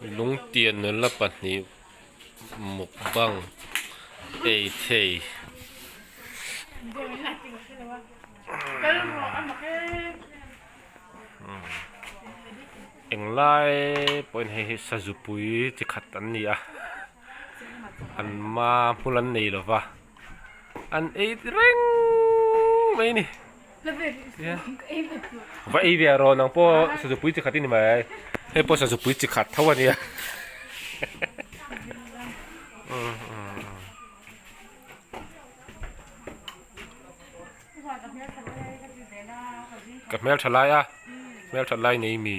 Lungtian nula pahnih mukbang ei thei. Englai pawhin hei hi sazupui chi khat an ni a, an hma hmul an nei lova an ei reng mai a ni. Va ei ve rawh nang pawh sazupui chi khat i ni mai hei pawh sazupui chi khat tho a nia. Ka hmel tha lai a hmel tha lai nei mi.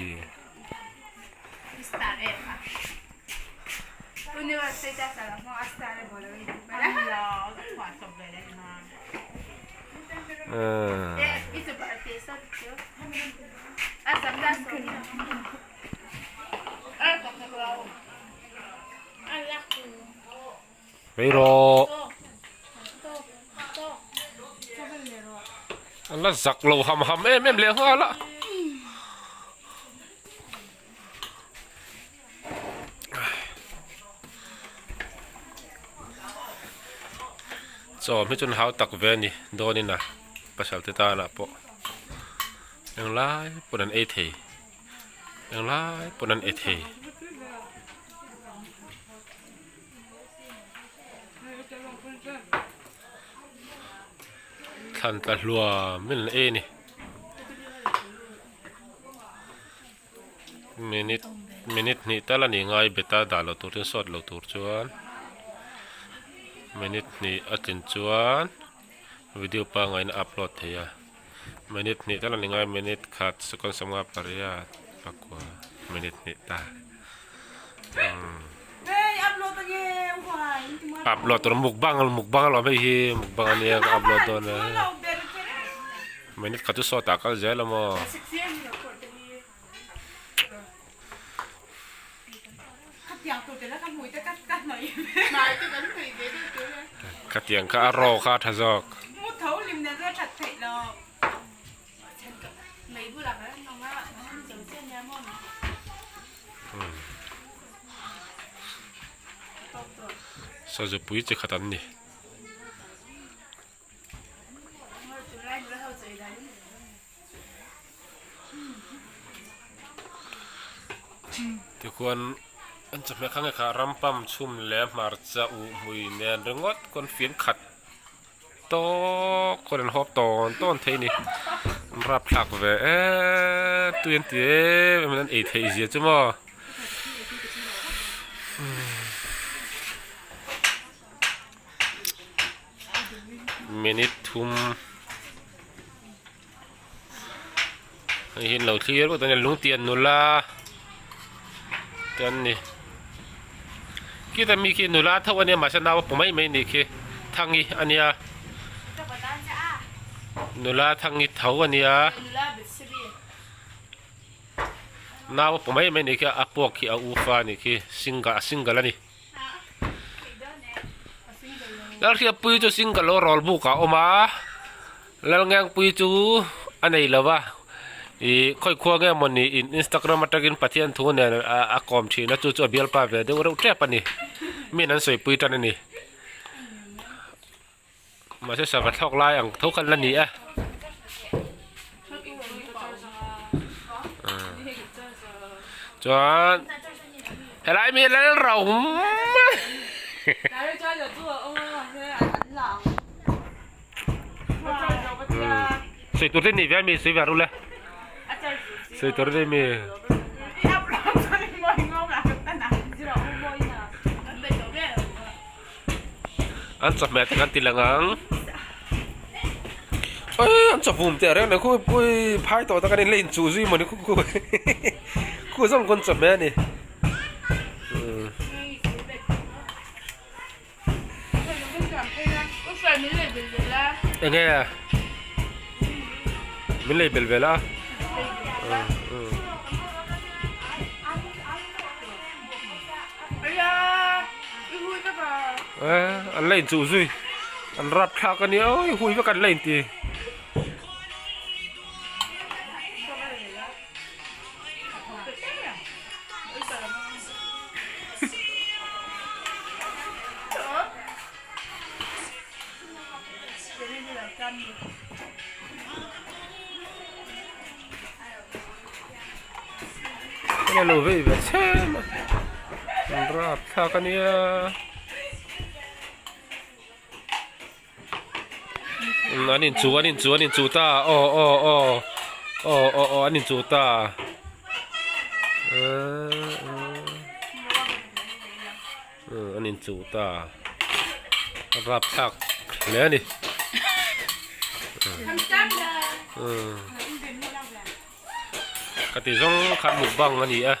Vei rawh. An la zak lo ham ham em em leh nghal a. Chaw hi chuan hau tak ve a ni dawnin a pasal te tanah pawh englai pawn an ei thei englai pawn an ei thei. Thlan tla hluam in an ei a ni. Minute minute hnih tal a ni ngai beta dah loh tur chuan sawt loh tur chuan minute hnih a tlin chuan video pangngai in a upload thei a minute hnih tal a ni ngai minute khat second sawmnga pariat pakua minute hnih ta umm upload tur mukbang mukbang alawm hei hi mukbang ania ka upload dawn a. Minute khat chu sawtah kal zel a maw? Khatiang kha a raw kha a tha zawk. Sazupui chi khat an ni. Tikhuan an chawhmeh kha nge kha rampam chhum leh hmarcha uh hmui nen ringawt khawn fian khat tawk khawn an hawp tawn tawn thei a ni an rapthlak ve em tui an ti em em an ei theih zia chu maw. Minute thum hei hi an lo thlir vek dawn a lungtian nula te an ni khita mi khi nula tho ania mahse nau a pu mai mai a nih khi thangi ania nula thangi tho ania nau a pu mai mai a nih khi a puak khi a ufa a nih khi single a single a ni. Lalhriatpuii chu single aw rawl buk ah a awm a Lalngengpuii chu a nei lo va ih khawi khua nge mawni in instagram atangin Pathian thu nen a kawm thin a chu chu a bialpa ve deuh reuh tep a ni mi an sawipui tan a ni mahse sava thlawk lai ang tho khan la ni e. Chuan helai mi lal ro sawi tur te ni ve a mi sawi ve ru le sawi tur te mi. An chawhmeh te kan ti lang ang oi an chawhmum teh reng mai khu pui phai tawh tak anin la inchuh zui mawni khu khu khu zawng kawn chawhmeh a ni enge min lei bel vel a. An la inchuh zui an rap thlak a nia awi hui vek an la inti. Hei a lo vei ve chem a, an rap thlak a nia. An inchu an inchu an inchu ta aw aw aw aw aw aw an inchu ta an inchu ta a rap thlak hle a ni. Ka ti zawng khan mukbang a ni a.